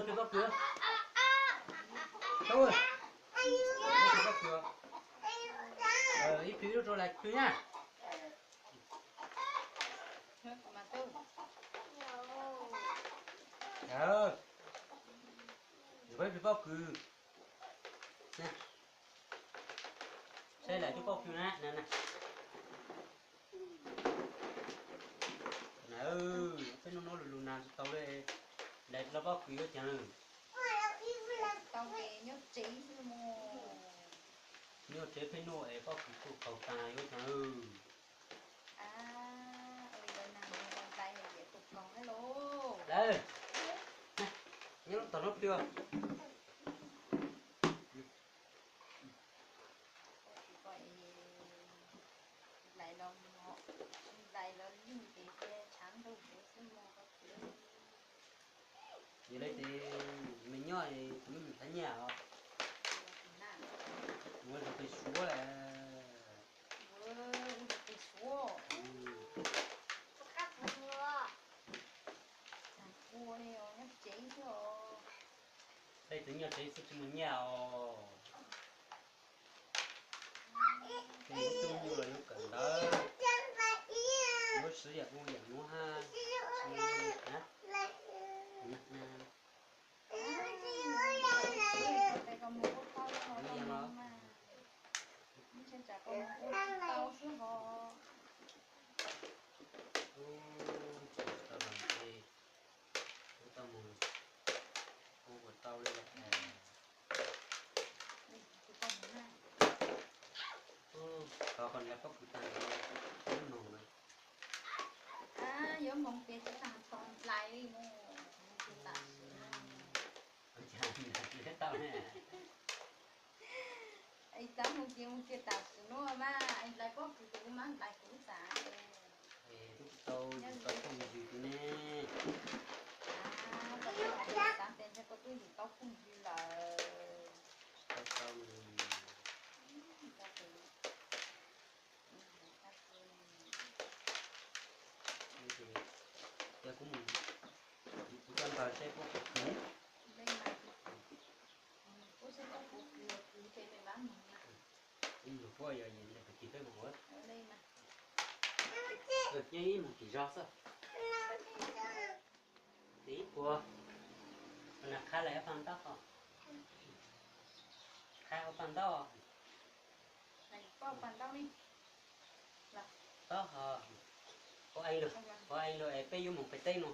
Pob kws, pob kws, ib plhws ib lub rau lawv plhws na. Yuav ib plhws pob kws, saib lawv cov pob kws na na. Peb noj noj lus lus nas tsis tau li, lawv los pob kws yuav cas. Nyob tsev peb noj es pob kws tuaj qaug tas yuav cas. Lawv, nyob lub tog no twg. Yog li ces me nyob kuv yeej mus thav nyiaj os. Ua zog pes suav lawm. Peb tus nyob tsev xwb tsis muaj nyiaj os. Ces yuav tub nyuj los yuav kawm ntawv, yuav siv yam ub yam nuav hab. Ub, tsis tau los ntshe, kuv tau mus, kuv puas tau li lawm. Ub, thov kom lawv pob kws tag nrho, yuav moog lawm. Yuav moog ces tsis tas txog nplais li mus, mus kiag tam sim no. Ua cas nplais tsis tau ne? Es txav mus ces mus kiag tam sim no mas, es nplais pob kws ces kuv mam nplais kuv tas. Es tub tau, tau phooj ywg tus ne. Xav tias ntshe koj twb yug tau phooj ywg lawm. Tau tau. Ces kuv mus, kuv coj npawg seb pob kws. Ib mus puab yog yim ntawm kwv tij peb mus ua. Nyob ib mus tim zog xwb. Tim ib puas, ua na qhab lawm ua paj ntaub ho. Qhab ua paj ntaub. Taub ho, ua eeg lug, ua eeg lug es peb yuav mus pem teb no.